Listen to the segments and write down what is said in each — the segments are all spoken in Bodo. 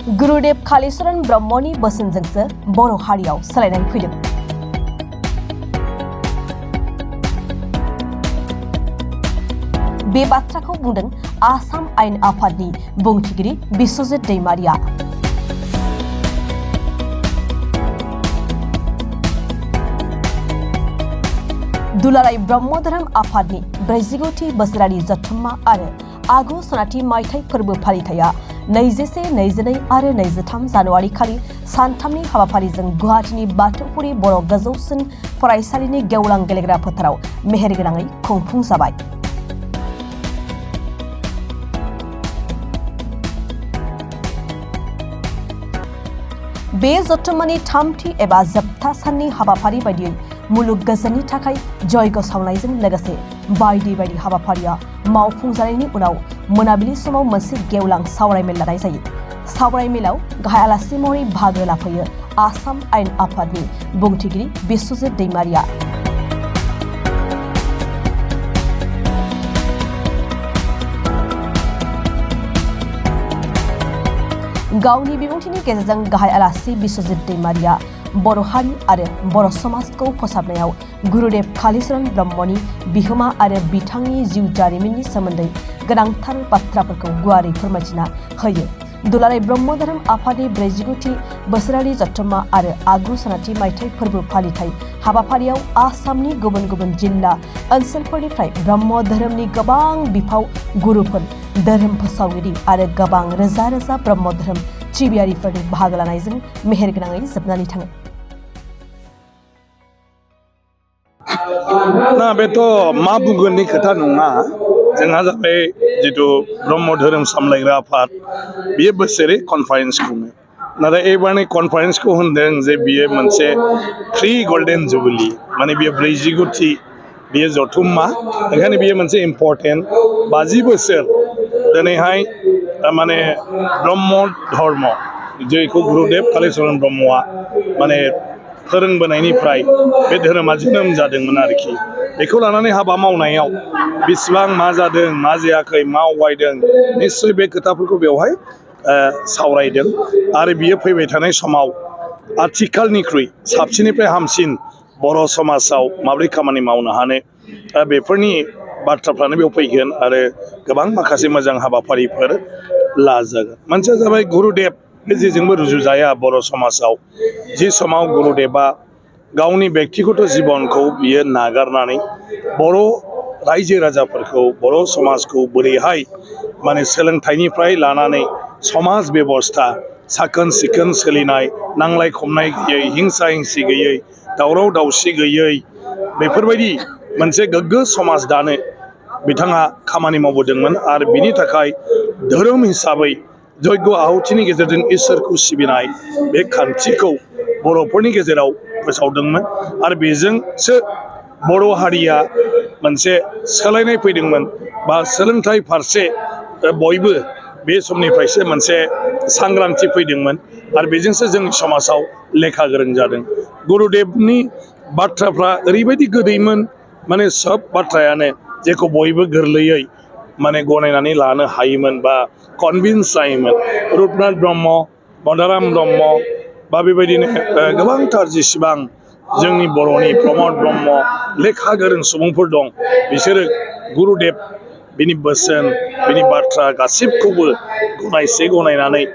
गुरुदेव कालीचरण ब्रह्मनि बोसोनजोंसो बर' हारियाव सोलायनाय फैदों। बे बाथ्राखौ बुंदों आसाम आयेन आफादनि बुंथिगिरि बिस्वजित दैमारिया। दुलाराय ब्रह्म धोरोम आफादनि 40थि बोसोरारि जथुम्मा आरो आगु सनाथि मायथाइ फोरबो फालिथाया 21, 22 आरो 23 जानुवारि खालि सानथामनि हाबाफारिजों गुवाहाटीनि बाथौफुरि बर' गोजौसिन फरायसालिनि गेवलां गेलेग्रा फोथाराव मेहेरगोनाङै खुंफुंजाबाय। बे जथुम्मानि थामथि एबा जोबथा साननि हाबाफारि बायदियै मुलुग गोजोननि थाखाय जयग सावनायजों लोगोसे बायदि बायदि हाबाफारिया मावफुंजानायनि उनाव मोनाबिलि समाव मोनसे गेवलां सावरायमेल लानाय जायो। सावरायमेलाव गाहाय आलासि महरै बाहागो लाफैयो आसाम आयेन आफादनि बुंथिगिरि बिस्वजित दैमारिया। गावनि बिबुंथिनि गेजेरजों गाहाय आलासि बिस्वजित दैमारिया बर' हारि आरो बर' समाजखौ फोसाबनायाव गुरुदेव कालीचरण ब्रह्मनि बिहोमा आरो बिथांनि जिउ जारिमिननि सोमोन्दै गोनांथार बाथ्राफोरखौ गुवारै फोरमायथिना होयो। दुलाराय ब्रह्म धोरोम आफादनि 40थि बोसोरारि जथुम्मा आरो आगु सनाथि मायथाइ फोरबो फालिथाय हाबाफारियाव आसामनि गुबुन गुबुन जिल्ला ओनसोलफोरनिफ्राय ब्रह्म धोरोमनि गोबां बिफाव गुरुफोर, धोरोम फोसावगिरि आरो गोबां रोजा रोजा ब्रह्म धोरोम सिबियारिफोरनि बाहागो लानायजों मेहेरगोनाङै जोबनानै थाङो। ना बेथ' मा बुंगोननि खोथा नङा। जोंहा जाबाय जिथु ब्रह्म धोरोम सामलायग्रा आफाद, बियो बोसोरै कनफारेन्स खुङो। नाथाय एबारनि कनफारेन्सखौ होनदों जे बियो मोनसे प्रि गल्डेन जुबिली, माने बियो 40थि बियो जथुम्मा, ओंखायनो बियो मोनसे इम्परटेन्ट 50 बोसोर दिनैहाय माने ब्रह्म धर्म जेखौ गुरुदेव कालीचरण ब्रह्मआ माने फोरोंबोनायनिफ्राय बे धोरोमा जोनोम जादोंमोन आरोखि। बेखौ लानानै हाबा मावनायाव बेसेबां मा जादों, मा जायाखै, मा आवगायदों, निस्सय बे खोथाफोरखौ बेवहाय सावरायदों। आरो बियो फैबाय थानाय समाव आथिखालनिख्रुइ साबसिननिफ्राय हामसिन बर' समाजाव माबोरै खामानि मावनो हानो, बेफोरनि बाथ्राफ्रानो बेयाव फैगोन आरो गोबां माखासे मोजां हाबाफारिफोर लाजागोन। मोनसेया जाबाय गुरुदेव, बे जेजोंबो रुजुजाया बर' समाजाव। जि समाव गुरुदेवा गावनि बेक्तिगत जिबनखौ बियो नागारनानै बर' रायजो राजाफोरखौ, बर' समाजखौ बोरैहाय माने सोलोंथाइनिफ्राय लानानै समाज बेबस्था, साखोन सिखोन सोलिनाय, नांलाय खमलाय गैयै, हिंसा हिंसि गैयै, दावराव दावसि गैयै, बेफोरबायदि मोनसे गोग्गो समाज दानो बिथाङा खामानि मावबोदोंमोन। आरो बिनि थाखाय धोरोम हिसाबै जयग आहुतिनि गेजेरजों इसोरखौ सिबिनाय बे खान्थिखौ बर'फोरनि गेजेराव फोसावदोंमोन। आरो बेजोंसो बर' हारिया मोनसे सोलायनाय फैदोंमोन, बा सोलोंथाइ फारसे बयबो बे समनिफ्रायसो मोनसे सांग्रांथि फैदोंमोन। आरो बेजोंसो जोंनि समाजाव लेखा गोरों जादों। गुरुदेवनि बाथ्राफ्रा ओरैबायदि गोदैमोन, माने सब बाथ्रायानो जेखौ बयबो गोरलैयै माने गनायनानै लानो हायोमोन बा कनभिन्स जायोमोन। रुपनाथ ब्रह्म, मदाराम ब्रह्म, बा बेबायदिनो गोबांथार जेसेबां जोंनि बर'नि प्रमद ब्रह्म लेखा गोरों सुबुंफोर दं, बिसोरो गुरुदेव बिनि बोसोन, बिनि बाथ्रा गासिबखौबो गनायनानै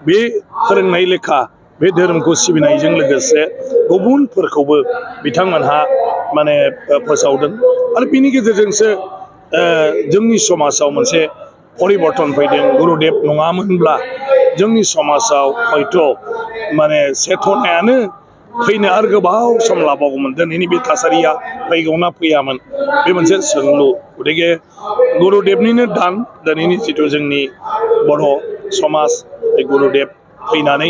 बे फोरोंनाय लेखा बे धोरोमखौ सिबिनायजों लोगोसे गुबुनफोरखौबो बिथांमोनहा माने फोसावदों। आरो बिनि गेजेरजोंसो जोंनि समाजाव मोनसे परिबर्तन फैदों। गुरुदेव नङामोनब्ला जोंनि समाजाव हयथ' माने सेथनायानो फैनो आरो गोबाव सम लाबावगौमोन। दिनैनि बे थासारिया फैगौना फैयामोन, बे मोनसे सोंलु। गतिके गुरुदेवनिनो दान दिनैनि जिथु जोंनि बर' समाज, बे गुरुदेव फैनानै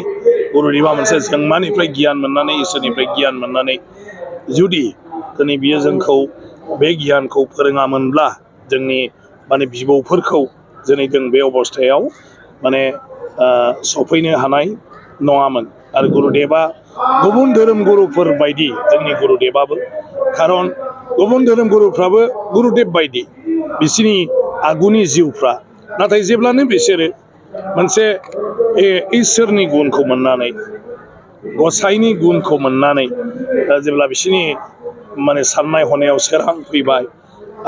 गुरुदेवा मोनसे जोंमानिफ्राय गियान मोननानै, इसोरनिफ्राय गियान मोननानै जुदि दिनै बियो जोंखौ बे गियानखौ फोरोङामोनब्ला जोंनि माने बिबौफोरखौ दिनै जों बे अबस्थायाव माने सफैनो हानाय नङामोन। आरो गुरुदेवा गुबुन धोरोम गुरुफोर बायदि जोंनि गुरुदेवाबो, खारन गुबुन धोरोम गुरुफ्राबो गुरुदेव बायदि बिसिनि आगुनि जिउफ्रा, नाथाय जेब्लानो बिसोरो मोनसे इसोरनि गुनखौ मोननानै गसाइनि गुनखौ मोननानै जेब्ला बिसोरनि माने साननाय हनायाव सोरां फैबाय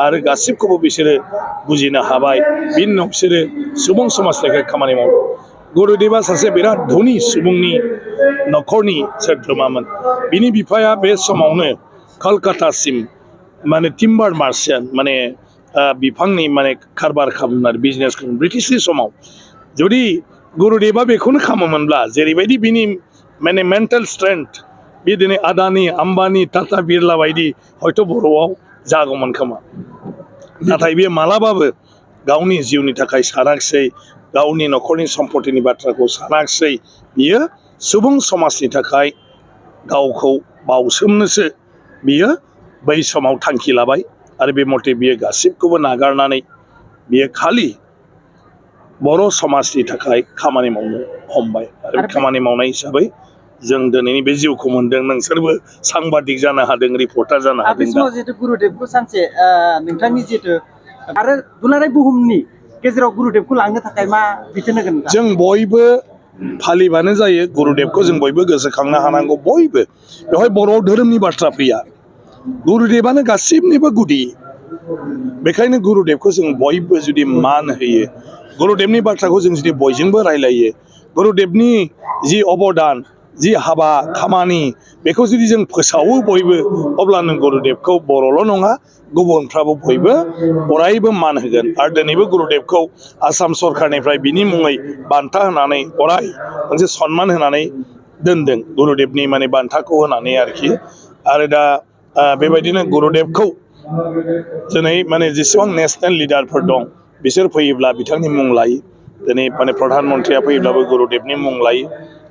आरो गासिबखौबो बिसोरो बुजिनो हाबाय बिनि उनाव बिसोरो सुबुं समाजनि थाखाय खामानि मावो गुरुदेबा सासे बिराद धोनि सुबुंनि न'खरनि सोद्रोमामोन बिनि बिफाया बे समावनो कलकातासिम माने टिम्बार मार्चेन्ट माने बिफांनि माने कारबार खालामनाय बिजनेस खालामो ब्रिटिशनि समाव जुदि गुरुदेबा बेखौनो खालामोमोनब्ला जेरैबायदि बिनि माने मेन्टेल स्ट्रेंथ बे दिनै आदानि आम्बानि टाटा बिरला बायदि हयथ' बर'आव जागौमोन खोमा नाथाय बे मालाबाबो गावनि जिउनि थाखाय सानाखिसै गावनि न'खरनि सम्पतिनि बाथ्राखौ सानाखिसै बियो सुबुं समाजनि थाखाय गावखौ बावसोमनोसो बियो बै समाव थांखि लाबाय आरो बे मथे बियो गासिबखौबो नागारनानै बियो खालि बर' समाजनि थाखाय खामानि मावनो हमबाय आरो बे खामानि मावनाय हिसाबै जों दिनैनि बे जिउखौ मोनदों नोंसोरबो सांबादिक जानो हादों रिपर्टार जानो हादों बे समाव जिहेतु गुरुदेबखौ सानसे नोंथांनि जिहेतु आरो दुलाराय बुहुमनि गेजेराव गुरुदेबखौ लांनो थाखाय मा बिथोन होगोन जों बयबो फालिबानो जायो गुरुदेबखौ जों बयबो गोसोखांनो हानांगौ बयबो बेवहाय बर' धोरोमनि बाथ्रा फैया गुरुदेबानो गासिबनिबो गुदि बेखायनो गुरुदेबखौ जों बयबो जुदि मान होयो गुरुदेबनि बाथ्राखौ जों जुदि बयजोंबो रायलायो गुरुदेबनि जि अबदान जि हाबा खामानि बेखौ जुदि जों फोसावो बयबो अब्लानो गुरुदेबखौ बर'ल' नङा गुबुनफ्राबो बयबो अरायबो मान होगोन आरो दिनैबो गुरुदेबखौ आसाम सरकारनिफ्राय बिनि मुङै बान्था होनानै अराय मोनसे सनमान होनानै दोनदों गुरुदेबनि माने बान्थाखौ होनानै आरोखि आरो दा बेबायदिनो गुरुदेबखौ दिनै माने जेसेबां नेसनेल लिडारफोर दं बिसोर फैयोब्ला बिथांनि मुं लायो दिनै माने प्रधान मन्त्रिया फैयोब्लाबो गुरुदेबनि मुं लायो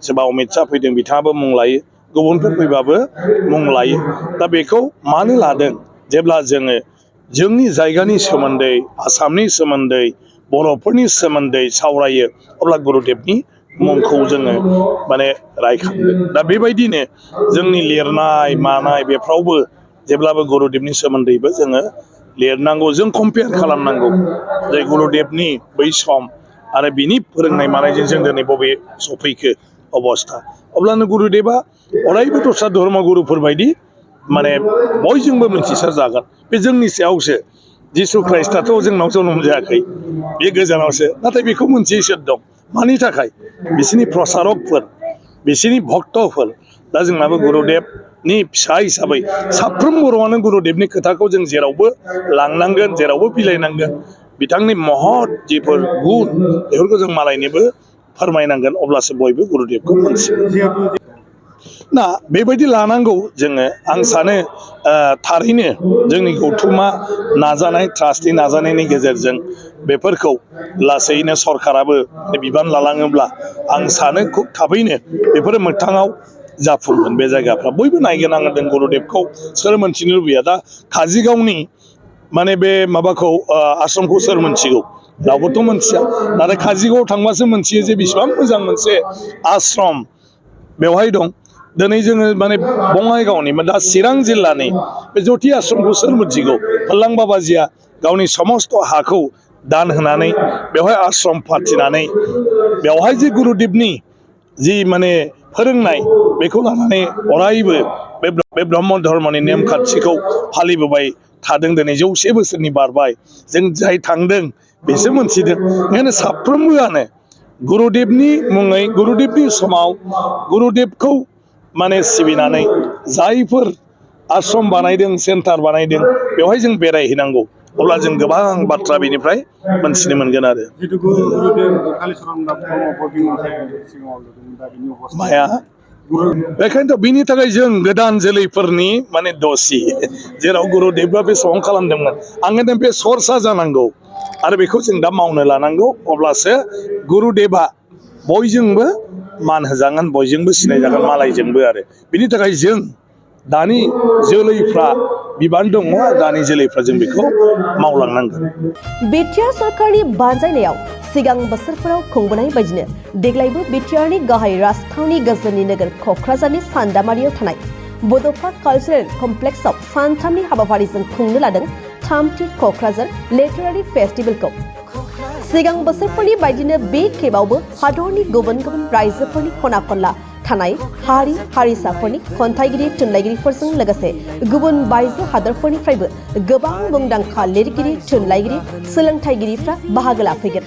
सोरबा अमित शाह फैदों बिथाङाबो मुं लायो गुबुनफोर फैबाबो मुं लायो दा बेखौ मानो लादों जेब्ला जोङो जोंनि जायगानि सोमोन्दै आसामनि सोमोन्दै बर'फोरनि सोमोन्दै सावरायो अब्ला गुरुदेबनि मुंखौ जोङो माने रायखांदों दा बेबायदिनो जोंनि लिरनाय मानाय बेफ्रावबो जेब्लाबो गुरुदेबनि सोमोन्दैबो जोङो लिरनांगौ जों कम्पेयार खालामनांगौ जे गुरुदेबनि बै सम आरो बिनि फोरोंनाय मानायजों जों दिनै बबे सफैखो अबस्था अब्लानो गुरुदेबा अरायबो दस्रा धर्म गुरुफोर बायदि माने बयजोंबो मिथिसार जागोन बे जोंनि सायावसो जिसु ख्राइस्टआथ' जोंनाव जोनोम जायाखै बे गोजानावसो नाथाय बेखौ मोनथियै सोर दं मानि थाखाय बिसोरनि प्रसारकफोर बिसोरनि भक्तफोर दा जोंनाबो गुरुदेबनि फिसा हिसाबै साफ्रोम बर'आनो गुरुदेबनि खोथाखौ जों जेरावबो लांनांगोन जेरावबो बिलाइनांगोन बिथांनि महत जिफोर गुन बेफोरखौ जों मालायनोबो फोरमायनांगोन अब्लासो बयबो गुरुदेबखौ मोनसिगोन ना बेबायदि लानांगौ जोङो आं सानो थारैनो जोंनि गौथुमा नाजानाय ट्रास्टनि नाजानायनि गेजेरजों बेफोरखौ लासैनो सरकाराबो बिबान लालाङोब्ला आं सानो खुब थाबैनो बेफोरो मोगथाङाव जाफुंगोन बे जायगाफ्रा बयबो नायगिरनांगोन गुरुदेबखौ सोर मोनथिनो लुबैया दा काजिगावनि माने बे माबाखौ आश्रमखौ सोर मोनथिगौ रावबोथ' मोनथिया नाथाय काजिगावआव थांबासो मोनथियो जे बेसेबां मोजां मोनसे आश्रम बेवहाय दं दिनै जोङो माने बङाइगावनि दा चिरां जिल्लानि बे जथि आश्रमखौ सोर मिथिगौ फल्लां बाबाजिया गावनि समस्त हाखौ दान होनानै बेवहाय आश्रम फाथिनानै बेवहाय जे गुरुदेबनि जि माने फोरोंनाय बेखौ लानानै अरायबो बे ब्रह्म धर्मनि नेमखान्थिखौ फालिबोबाय थादों दिनै 100 बोसोरनि बारबाय जों जाय थांदों बेसो मोनथिदों ओंखायनो साफ्रोमबोआनो गुरुदेबनि मुङै गुरुदेबनि समाव गुरुदेबखौ माने सिबिनानै जायफोर आश्रम बानायदों सेन्टार बानायदों बेवहाय जों बेरायहैनांगौ अब्ला जों गोबां बाथ्रा बेनिफ्राय मोनथिनो मोनगोन आरो माया बेखायनोथ' बिनि थाखाय जों गोदान जोलैफोरनि माने दसि जेराव गुरुदेबआ बेसेबां खालामदोंमोन आङो बे सरसा जानांगौ आरो बेखौ जों दा मावनो लानांगौ अब्लासो गुरुदेबआ बयजोंबो मान होजागोन बयजोंबो सिनायजागोन मालायजोंबो आरो बिनि थाखाय जों दानि जोलैफ्रा बिबान दङ दानि जोलैफ्रा जों बेखौ मावलांनांगोन बिटिआर सरकारनि बानजायनायाव सिगां बोसोरफोराव खुंबोनाय बायदिनो देग्लायबो बिटिआरनि गाहाय राजथावनि गोजोननि नोगोर क'क्राझारनि सान्दामारियाव थानाय बड'फा कालचारेल कमप्लेक्सआव सानथामनि हाबाफारिजों खुंनो लादों 3थि क'क्राझार लिटारारि फेस्टिभेलखौ सिगां बोसोरफोरनि बायदिनो बे खेबावबो हादरनि गुबुन गुबुन रायजोफोरनि खना खनला थानाय हारि हारिसाफोरनि खन्थाइगिरि थुनलाइगिरिफोरजों लोगोसे गुबुन बायजो हादरफोरनिफ्रायबो गोबां मुंदांखा लिरगिरि थुनलाइगिरि सोलोंथाइगिरिफ्रा बाहागो लाफैगोन।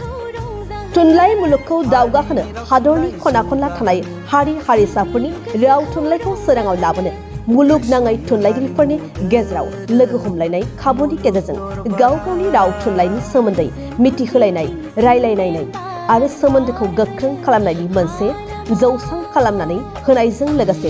थुनलाइ मुलुगखौ दावगाहोनो हादरनि खना खनला थानाय हारि हारिसाफोरनि राव थुनलाइखौ सोराङाव लाबोनो मुलुगनाङै थुनलाइगिरिफोरनि गेजेराव लोगो हमलायनाय खाबुनि गेजेरजों गाव गावनि राव थुनलाइनि सोमोन्दै मिथिहोलायनाय रायलायलायनाय आरो सोमोन्दोखौ गोख्रों खालामनायनि मोनसे जौसां खालामनानै होनायजों लोगोसे